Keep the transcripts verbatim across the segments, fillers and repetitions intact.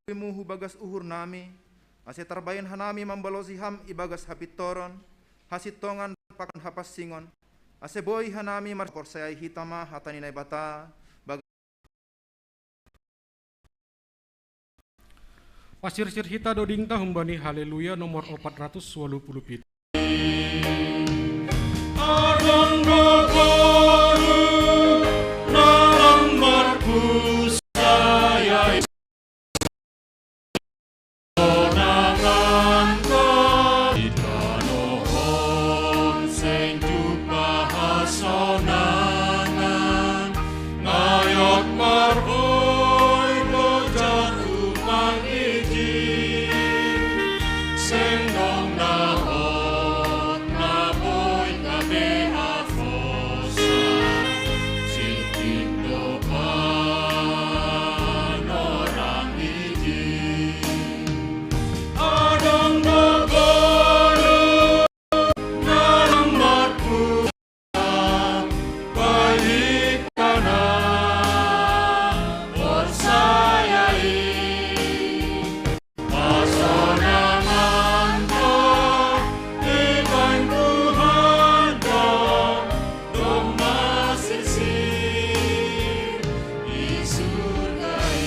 Mu hu bagas uhur nami, ase tarbaen hanami mambalosi Ham ibagas hapintoron, hasintongan pakon hapansingon, ase boi hanami marporsayai hita ma hata ni Naibata, bagas Pasirsir hita dodingta humbani Haleluya nomor opat ratus walu puluh pitu. Adong do boru na lam marpusaya sonangan ka, di tanoh on seng jumpa hasonangan, ngayot marboi bojat umang iji, seng dong nahot na boi gabe aposan, sipit do panorang iji. Adong do boru na lam marpusaya, balikana porsayai. Hasonangan do ibaen Tuhan do domma sirsir i surga i.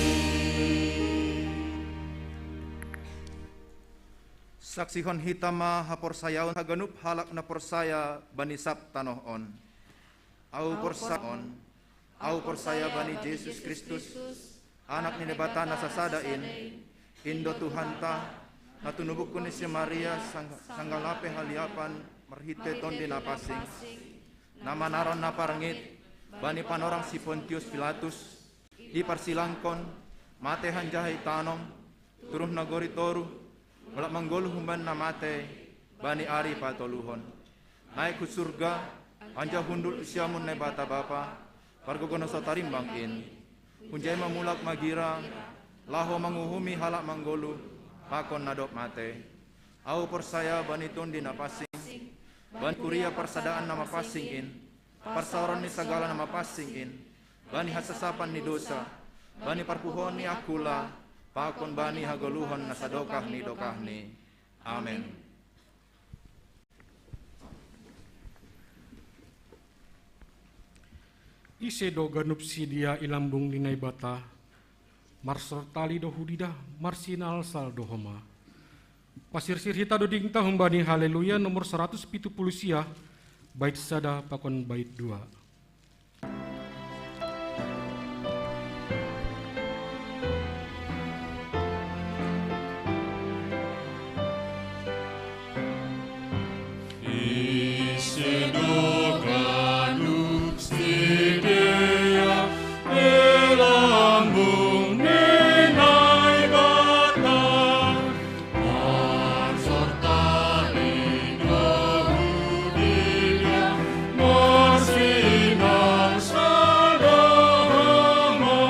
Saksihon hita ma haporsayaon haganup halak na porsaya bani sab tanoh on. Au porsa-, au porsaya bani Jesus Kristus, Anak ni Naibata na sasada in, in do Tuhanta, na tinubukkon ni si Maria sang-, sanggalna pe haliapan marhite Tondi Napansing, na manaron na parngit bani panorang si Pontius Pilatus, diparsilangkon, mate hanjaha itanom, turun nagori toruh, mulak manggoluh humbani na mate bani ari patoluhon. Naek hu surga, hanjaha hundul siamun Naibata Bapa, pargogoh na so tarimbang in. Hunjai ma mulak magira, laho manguhumi halak manggoluh, pakon na dob mate. Au porsaya bani Tondi Napansing, bani kuria parsadaan na mapansing in, parsaoran ni sagala na mapansing in, bani hasasapan ni dousa, bani parpuhoon ni angkula, pakon bani hagoluhon na sadokah ni dokahni. Amen. Ise do ganup sidia i lambung ni Naibata, marsortali do hu didah, marsinalsal do homa. Pasirsir hita dodingta humbani Haleluya nomor saratus pitu puluh sia, bait sada pakon bait dua. Ise do ganup sidia i lambung ni Naibata, marsortali do hu didah, marsinalsal do homa.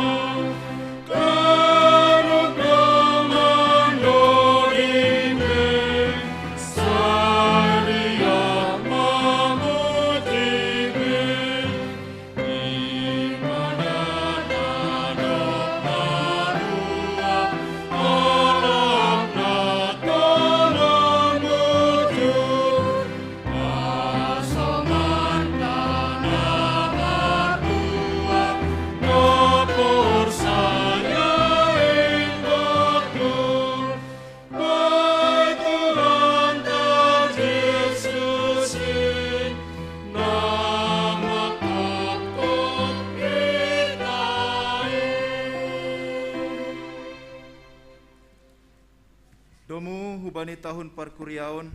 Domu hubani tahun parkuriaon,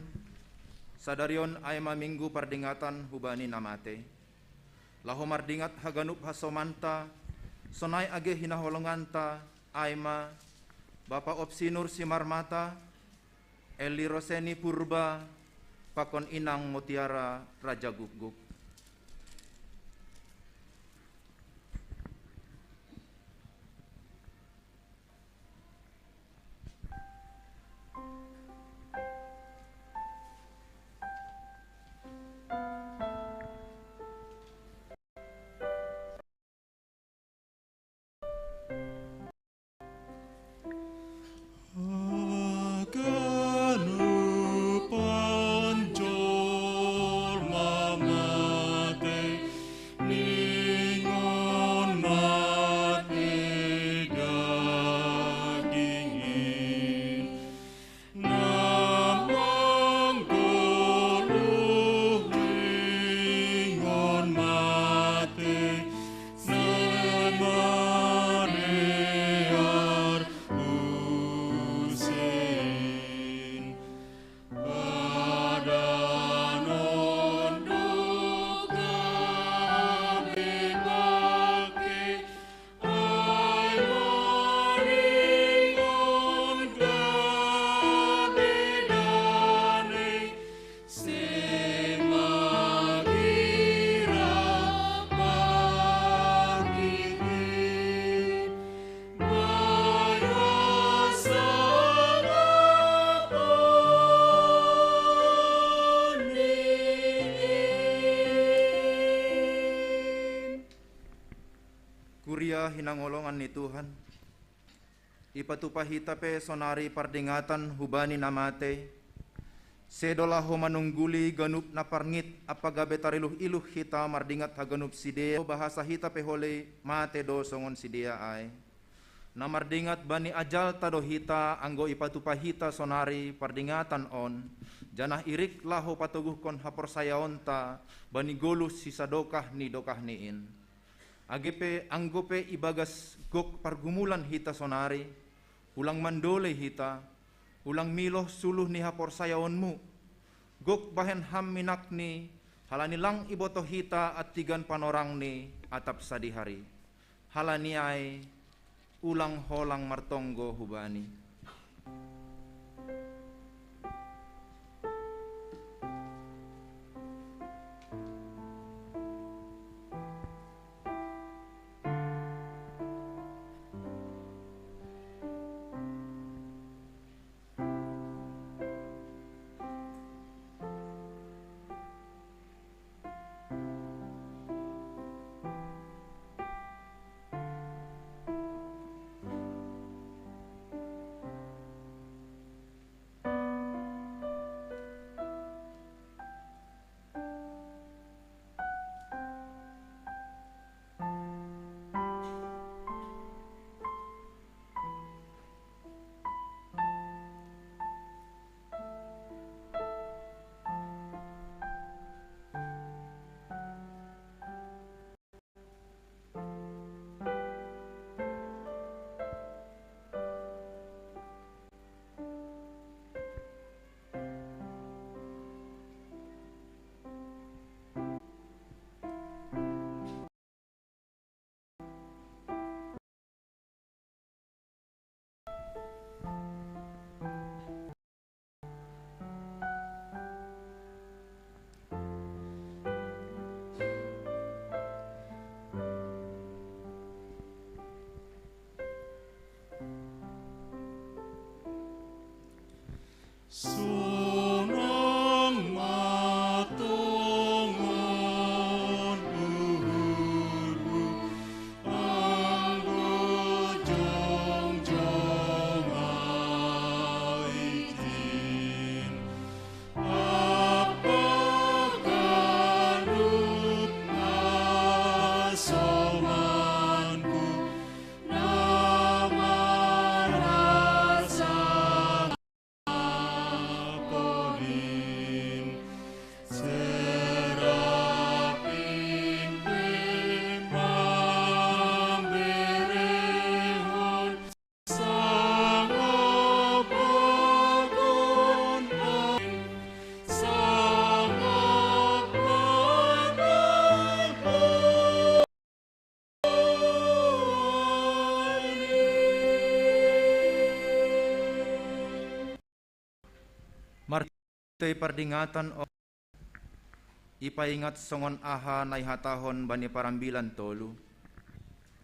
sadari on ai ma minggu pardingatan hubani na mate. Laho mardingat haganup hasomanta, sonai age hinaholonganta, ai ma Bapa Opsinur Simarmata, Eli Roseni Purba, pakon Inang Mutiara Rajagukguk. pinangolongan ni Tuhan. Ipatupa hita pe sonari pardingatan hubani na matei. Sedo laho manungguli ganup na parngit apagabe tariluh-iluh hita mardingat haganup sidea, bahasa hita pe holei mate do songon sidea ai. Na mardingat bani ajalta do hita anggo ipatupa hita sonari pardingatan on, janah irik laho patoguhkon haporsayaonta bani goluh sisadokah ni dokahni in. Age pe anggo pe ibagas gok pargumulan hita sonari, ulang mandolei hita, ulang miloh suluh ni haporsayaonmu. Gok bahen ham minakni, halani lang ibotoh hita antigan panorangni atap sadihari. Halani ai, ulang holang martonggo hubani. Sonang ma tongon uhurhu, anggo jongjong ahu itin. Apa ganup hasomanku na marasa Marhitei pardingatan on, ipaingat songon aha na ihatahon bani parambilan tolu: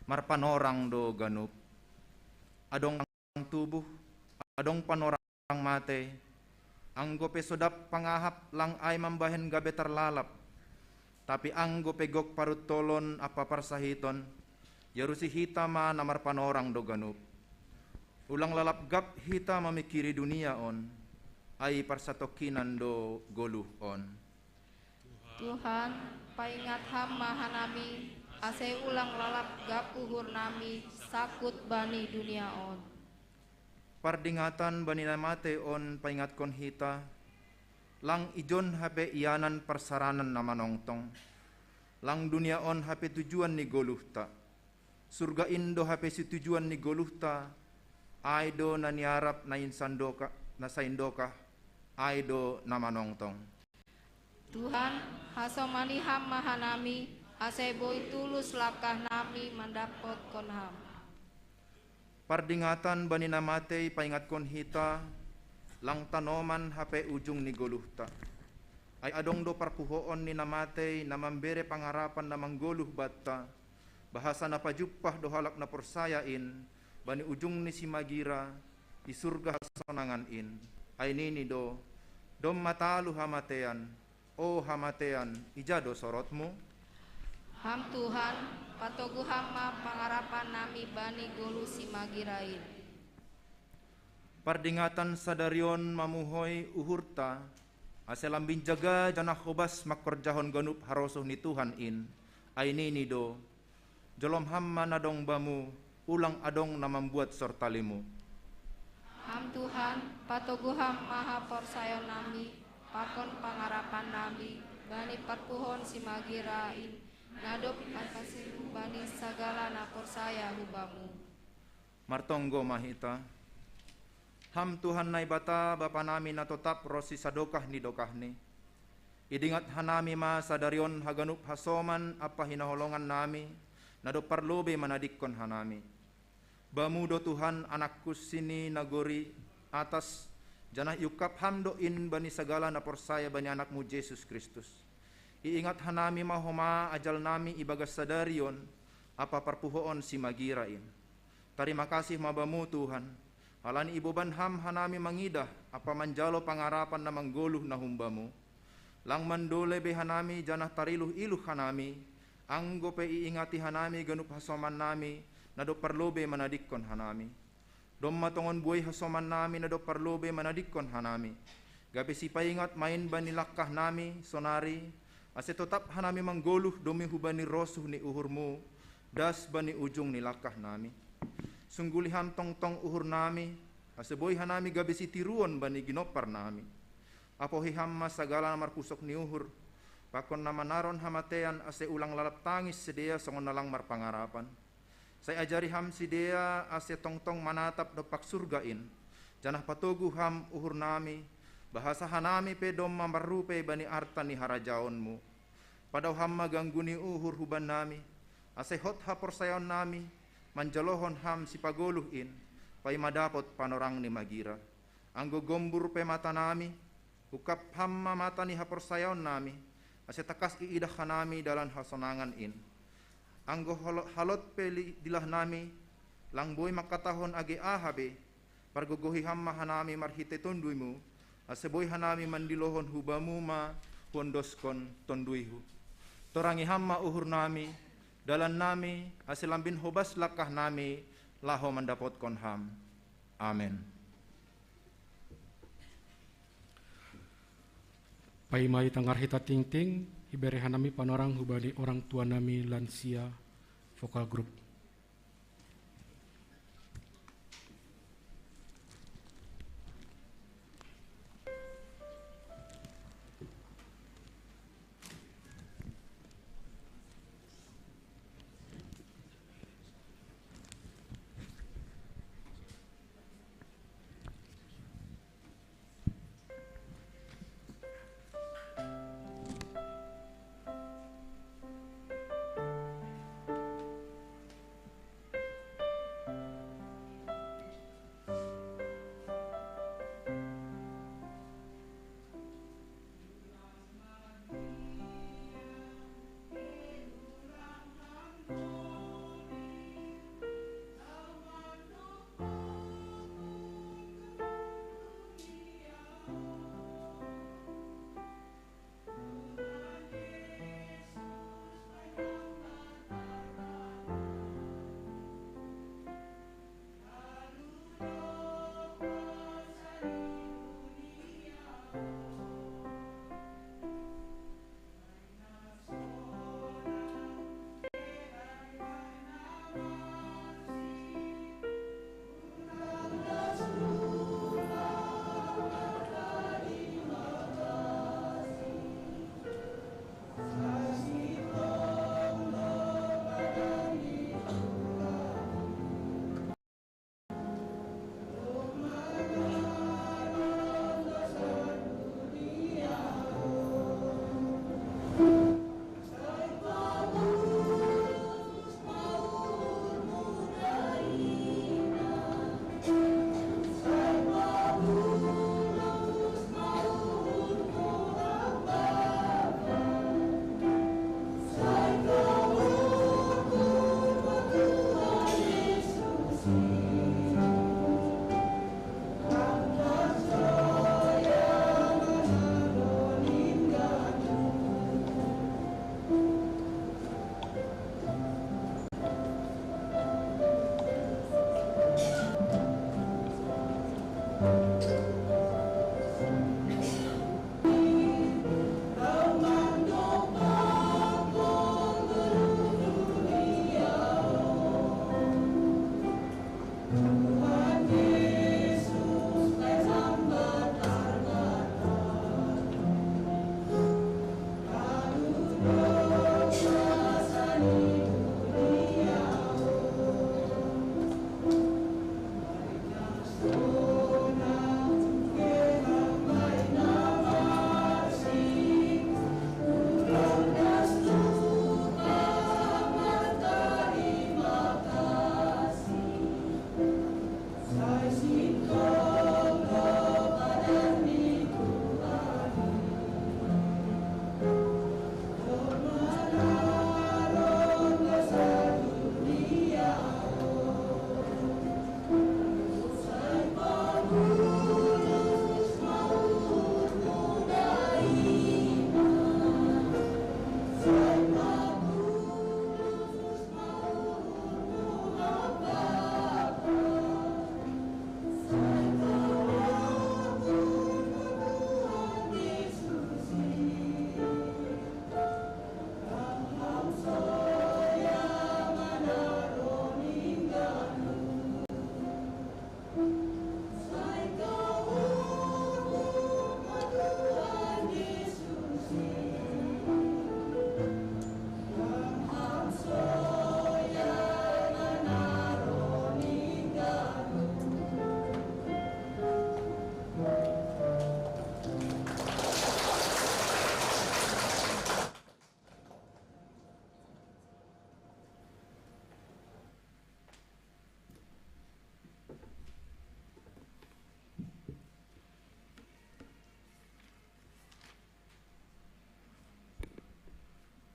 Marpanorang do ganup. Adong tubuh, adong panorang matei. Anggo pe so dap pangahap, lang ai mambahen gabe tarlalap. Tapi anggo pe gok paruntolon ampa parsahiton, iarusi hita ma na marpanorang do ganup. Ulang lalap gap hita mamingkiri dunia on, ai parsatongkinan do goluh on. Tuhan, paingat Ham ma hanami, ase ulang lalap gap uhurnami sangkut bani dunia on. Pardingatan bani na matei on paingatkon hita, lang ijon hape ianan parsaranan na manongtong, lang dunia on hape tujuan ni goluhta. Surga in do hape situjuan ni goluhta, ai do na niarap na insan-dokah, na saindokah, ai do na manongtong. Tuhan, hasomani Ham ma hanami, ase boi tulus langkahnami mandapotkon Ham. Pardingatan bani na matei paingatkon hita, lang tanoman hape ujung ni goluhta. Ai adong do parpuhoon ni na matei na mambere pangarapan na manggoluh banta, bahasa na pajumpah do halak na porsaya in bani ujung ni simagira i surga hasonangan in. Ai nini do: Domma talu hamatean. O hamatean, ija do sorotmu? Ham Tuhan, Patoguham ma pangarapan nami bani goluh si magirain. Pardingatan sadarion mamuhoi uhurta, ase lambin jaga janah hobas mangkorjahon ganup harosuh ni Tuhan in, ai nini do: Jolom ham ma na dong bamu, ulang adong na mambuat sortalimu. Ham Tuhan, patoguham ma haporsayaon nami, pakon pangarapan nami, bani parpuhoon si magira in, na dob markasiluh bani sagala na porsaya hu Bamu. Martonggo ma hita. Ham Tuhan Naibata, Bapa nami na totap ronsi sadokah ni dokahni, idingat hanami ma sadari on haganup hasoman ampa hinaholongan nami, na dob parlobei manadingkon hanami. Bamu do Tuhan anak kunsi ni nagori atas, janah iungkab Ham do in bani sagala na porsaya bani Anakmu Jesus Kristus. Iingat hanami ma homa ajalnami ibagas sadari on ampa parpuhoon si magira in. Tarima kasih ma Bamu Tuhan, halani iboban Ham hanami mangidah ampa manjalo pangarapan na manggoluh na hum Bamu. Lang mandolei be hanami janah tariluh-iluh hanami, anggo pe iingati hanami ganup hasomannami, na dob parlobei manadingkon hanami. Domma tongon buei hasomannami na dob parlobei manadingkon hanami, gabe sipaingat ma in bani langkahnami sonari, ase totap hanami manggoluh domu hubani rosuh ni uhurMu, das bani ujung ni langkahnami. Sungguli Ham tongtong uhurnami, ase boi hanami gabe sitiruon bani ginomparnami. Apohi Ham ma sagala na marpusok ni uhur, pakon na manaron hamatean, ase ulang lalap tangis sidea songon na lang marpangarapan. Sai ajari Ham sidea ase tongtong manatap dompak surga in, janah patogu Ham uhurnami, bahasa hanami pe domma marrupei bani arta ni harajaonMu. Padao Ham ma ganggu ni uhur hubannami, ase hot haporsayaonnami manjalohon Ham sipagoluh in, paima dapot panorang ni magira. Anggo gombur pe matanami, ungkab Ham ma mata ni haporsayaonnami, ase tangkas iidah hanami dalan hasonangan in. Anggo holo-, halot pe li-, dilahnami, lang boi mangkatahon age aha be, pargogohi Ham ma hanami marhitei TonduyMu, ase boi hanami mandilohon hu Bamu ma huondoskon Tonduy. Torangi Ham ma uhurnami, dalannami, ase lambin hobas langkahnami laho mandapotkon Ham. Amen. Paima itangar hita tingting, ibere hanami panorang hubani orang tuanami lansia, vokal grup.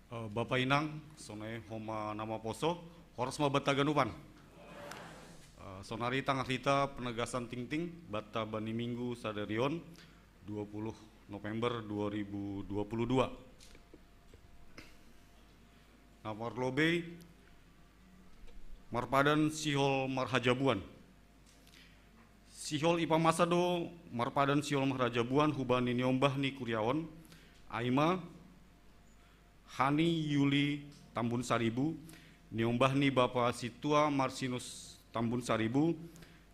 Eh, Bapa inang, sonai homa nama poso, horas ma banta haganupan. Eh, sonari tangarhita penegasan tingting banta bani Minggu sadari on, dua puluh November dua ribu dua puluh dua. Na parlobei, marpadan sihol marhajabuan. Sihol ipamasa do marpadan sihol marhajabuan hubani niombah ni kuria on, ai ma Hani Yuli Tambunsaribu, niombah ni bapa sintua Marsinus Tambunsaribu,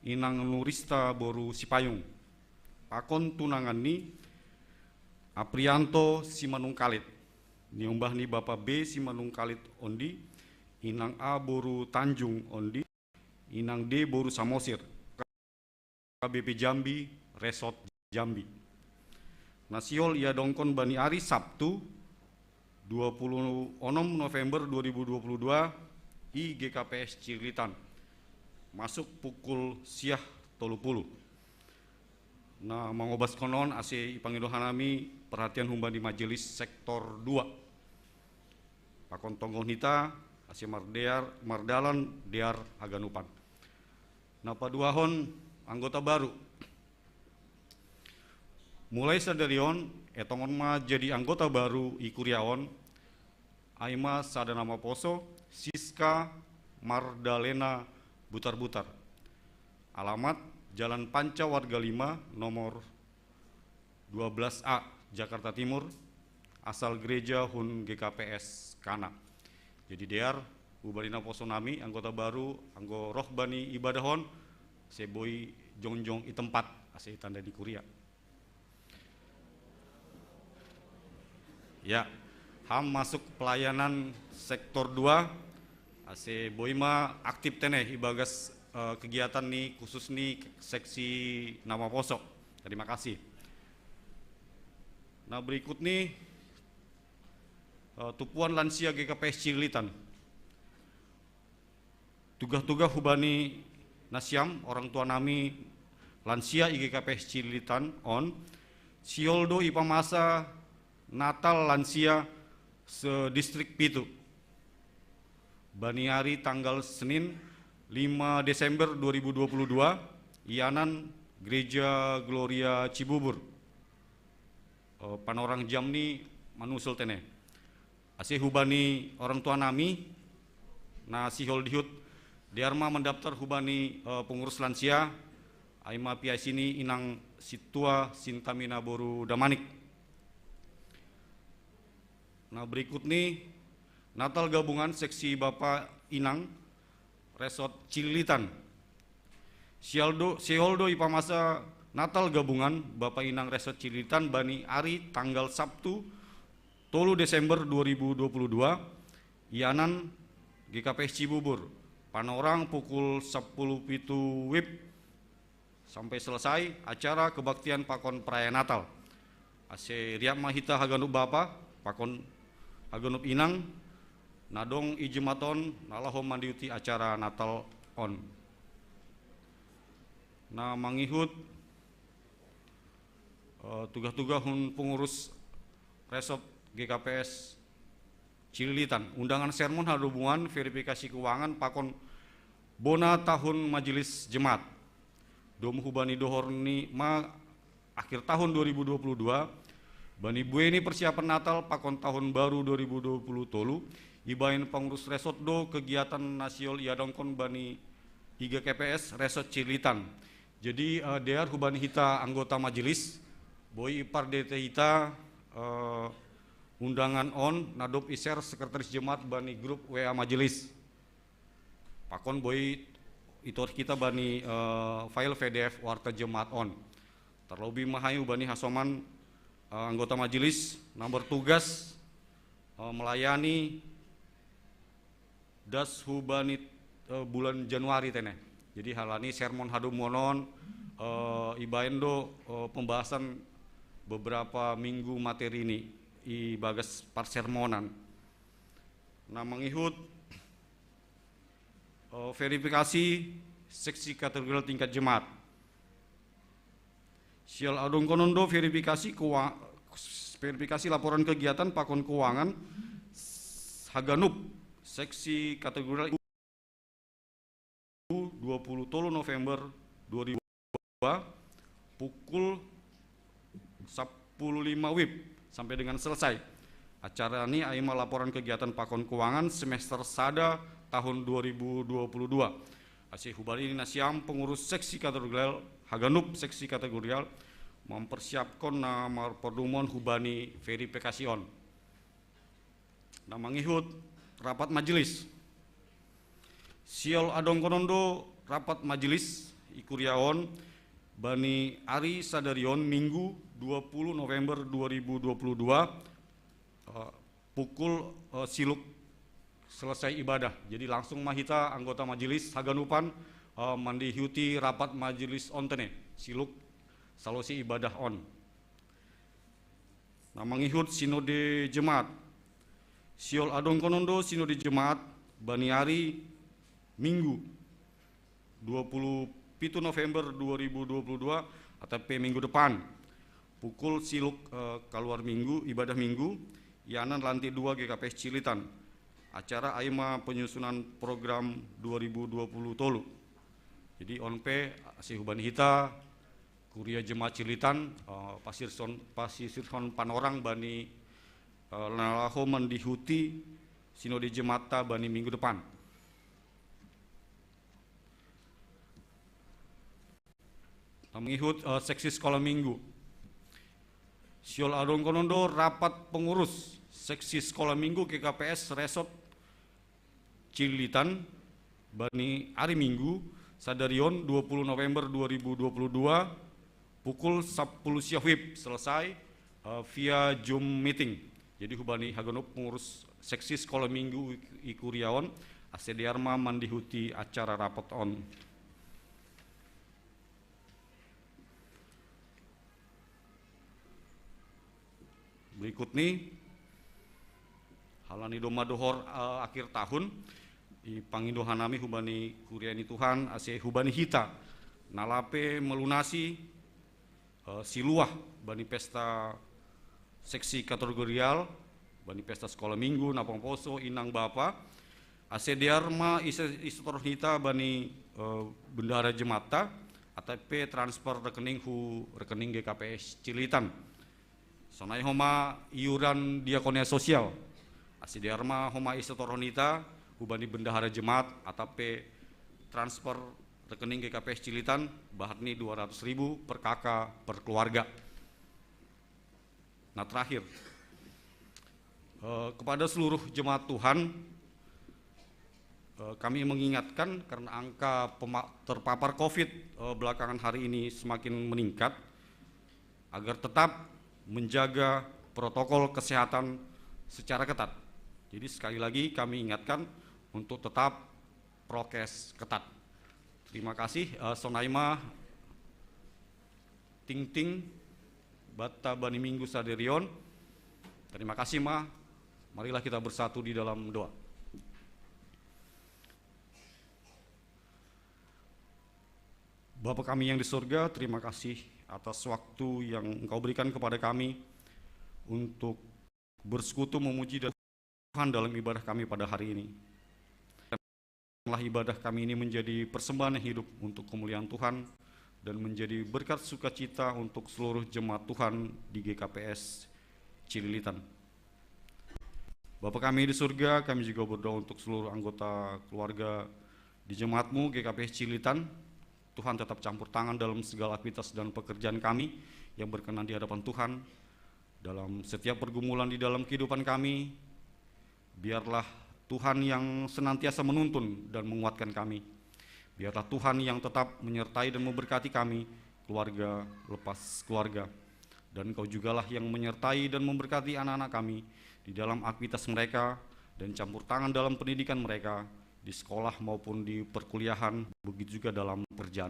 inang Nurista boru Sipayung. Pakon tunanganni Aprianto Simanungkalit, niombah ni bapa B Simanungkalit ondi, inang A boru Tanjung ondi, inang D boru Samosir, K B P Jambi, Resort Jambi. Na sihol iadongkon bani ari Sabtu, dua puluh onom November dua ribu dua puluh dua, i G K P S Cililitan, masuk pukul siah tolu puluh. Na mangobaskon on ase ipangido hanami perhatian humbani majelis sektor dua. Pakon tonggohon hita ase mardear, mardalan dear haganupan. Na paduahon, anggota baru. Mulai sadari on, etongon ma jadi anggota baru i kuria on, ai ma sada nama poso, Siska Mardalena Butarbutar. Alamat, Jalan Panca Warga lima, nomor dua belas A, Jakarta Timur, asal gereja hun G K P S Kana. Jadi dear, hubani naposo nami, anggota baru, anggo roh bani ibadah on, ase boi jongjong i tempat, ase itanda di kuria. Ya, ham masuk pelayanan sektor dua, ase boi ma aktif tene ibagas, eh, kegiatan ni khusus ni seksi nama poso. Terima kasih. Nah, berikut ni, eh, tupuan lansia G K P S Cililitan. Tugah-tugah hubani nasiam, orang tua nami lansia i G K P S Cililitan on, sihol do ipamasa Natal lansia sedistrik pitu. Bani ari tanggal Senin, lima Desember dua ribu dua puluh dua, ianan Gereja Gloria Cibubur. Eh, panorang jam ni manusul tene. Ase hubani orang tua nami, na sihol dihut, dear ma mandaptar hubani, eh, pengurus lansia, ai ma P I C ni inang sintua Sintamina boru Damanik. Nah, berikut ni, Natal gabungan seksi Bapa Inang Resort Cililitan. Sihol do, sihol do ipamasa Natal gabungan Bapa Inang Resort Cililitan bani ari tanggal Sabtu, tolu Desember dua ribu dua puluh dua, ianan G K P S Cibubur, panorang pukul sapuluh pitu wib, sampai selesai acara kebaktian pakon perayaan Natal. Ase riap ma hita haganup bapa, pakon haganup inang, na dong i jemaat on, na laho mandihuti acara Natal on. Na mangihut, eh, tuga-tuga hun pengurus resort G K P S Cililitan. Undangan sermon hadomuan verifikasi keuangan pakon bona tahun majelis jemaat. Dom hubani dohor ni ma akhir tahun dua ribu dua puluh dua, bani bueni persiapan Natal pakon tahun baru dua ribu dua puluh tolu, ibaen pengurus resort do kegiatan na sihol iadongkon bani I G K P S resort Cililitan. Jadi, eh, dear hubani hita anggota majelis, boi ipardete hita, eh, undangan on na dob i-share sekretaris jemaat bani grup W A majelis. Pakon boi itorus hita bani, eh, file P D F warta jemaat on. Terlebih ma hami hubani hasoman, eh, anggota majelis na bertugas, eh, melayani das hubani, eh, bulan Januari tene. Jadi halani sermon hadomuan on, eh, ibaen do, eh, pembahasan beberapa minggu materi ni ibagas parsermonan. Na mangihut, eh, verifikasi seksi kategorial tingkat jemaat. Sihol adongkonon do verifikasi keua-, verifikasi laporan kegiatan pakon keuangan haganup seksi kategorial dua puluh tolu November dua ribu dua puluh dua, pukul sepuluh lima WIB sampai dengan selesai. Acara ni ai ma laporan kegiatan pakon keuangan semester sada tahun dua ribu dua puluh dua. Ase hubani nasiam pengurus seksi kategorial, haganup seksi kategorial, mempersiapkon na marpardomuan hubani verifikasi on. Na mangihut rapat majelis. Sihol adongkonon do rapat majelis i kuria on bani ari sadari on Minggu dua puluh November dua ribu dua puluh dua, eh, pukul, eh, siluk selesai ibadah. Jadi langsung ma hita anggota majelis haganupan, eh, mandihuti rapat majelis on tene, siluk salosei ibadah on. Na mangihut sinode jemaat. Sihol adongkonon do sinode jemaat bani ari Minggu dua puluh pitu November dua ribu dua puluh dua atau pe minggu depan. Pukul siluk, eh, kaluar minggu, ibadah minggu, ianan lantai dua G K P S Cililitan. Acara ai ma penyusunan program dua ribu dua puluh tolu. Jadi on pe ase hubani hita kuria jemaat Cililitan, eh, pasisirhon, pasisirhon panorang bani, eh, na laho mandihuti sinode jemaatta bani minggu depan. Na mangihut, eh, seksi sekolah minggu. Sihol adongkonon do rapat pengurus seksi sekolah minggu G K P S resort Cililitan bani ari Minggu sadari on dua puluh November dua ribu dua puluh dua, pukul sepuluh siang WIB selesai, eh, via Zoom meeting. Jadi hubani haganup pengurus seksi sekolah minggu i kuria on, ase dear ma mandihuti acara rapat on. Berikut ni, halani domma dohor, eh, akhir tahun, ipangido hanami hubani kuria ni Tuhan, ase hubani hita na lape melunasi, eh, siluah bani pesta seksi kategorial, bani pesta sekolah minggu, nampang poso, inang bapa, ase dear ma ise, isetoron hita bani, eh, bendahara jemaatta, atau pe transfer rekening hu rekening G K P S Cililitan. Sonai homa iuran diakonia sosial. Ase dear ma homa isetoron hita hubani bendahara jemaat atau pe transfer rekening G K P S Cililitan, bahat ni dua ratus ribu per K K per keluarga. Nah, terakhir, eh, kepada seluruh jemaat Tuhan, eh, kami mengingatkan karena angka pema-, terpapar covid, eh, belakangan hari ini semakin meningkat, agar tetap menjaga protokol kesehatan secara ketat. Jadi sekali lagi kami ingatkan untuk tetap prokes ketat. Terima kasih, eh, sonai ma Tingting, Bata Bani Minggu Saderion. Terima kasih, Ma. Marilah kita bersatu di dalam doa. Bapa kami yang di surga, terima kasih atas waktu yang Engkau berikan kepada kami untuk bersekutu, memuji dan Tuhan dalam ibadah kami pada hari ini. Biarlah ibadah kami ini menjadi persembahan yang hidup untuk kemuliaan Tuhan dan menjadi berkat sukacita untuk seluruh jemaat Tuhan di G K P S Cililitan. Bapa kami di surga, kami juga berdoa untuk seluruh anggota keluarga di jemaat-Mu G K P S Cililitan. Tuhan tetap campur tangan dalam segala aktivitas dan pekerjaan kami yang berkenan di hadapan Tuhan. Dalam setiap pergumulan di dalam kehidupan kami, biarlah Tuhan yang senantiasa menuntun dan menguatkan kami. Biarlah Tuhan yang tetap menyertai dan memberkati kami, keluarga lepas keluarga. Dan Engkau jugalah yang menyertai dan memberkati anak-anak kami di dalam aktivitas mereka dan campur tangan dalam pendidikan mereka di sekolah maupun di perkuliahan, begitu juga dalam pekerjaan.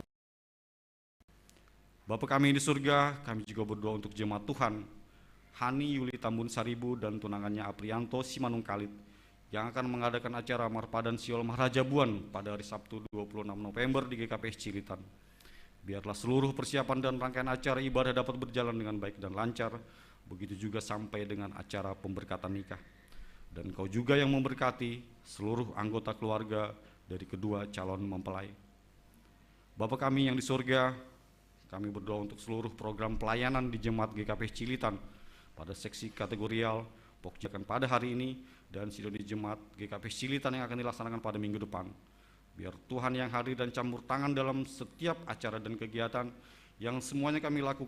Bapa kami di surga, kami juga berdoa untuk jemaat Tuhan, Hani Yuli Tambun Saribu dan tunangannya Aprianto Simanungkalit, yang akan mengadakan acara Marpadan Siol Maharaja Buan pada hari Sabtu dua puluh enam November di G K P S Cililitan. Biarlah seluruh persiapan dan rangkaian acara ibadah dapat berjalan dengan baik dan lancar, begitu juga sampai dengan acara pemberkatan nikah. Dan Engkau juga yang memberkati seluruh anggota keluarga dari kedua calon mempelai. Bapa kami yang di surga, kami berdoa untuk seluruh program pelayanan di jemaat G K P S Cililitan pada seksi kategorial, pokjakan pada hari ini, dan sinode jemaat G K P S Cililitan yang akan dilaksanakan pada minggu depan. Biar Tuhan yang hadir dan campur tangan dalam setiap acara dan kegiatan yang semuanya kami lakukan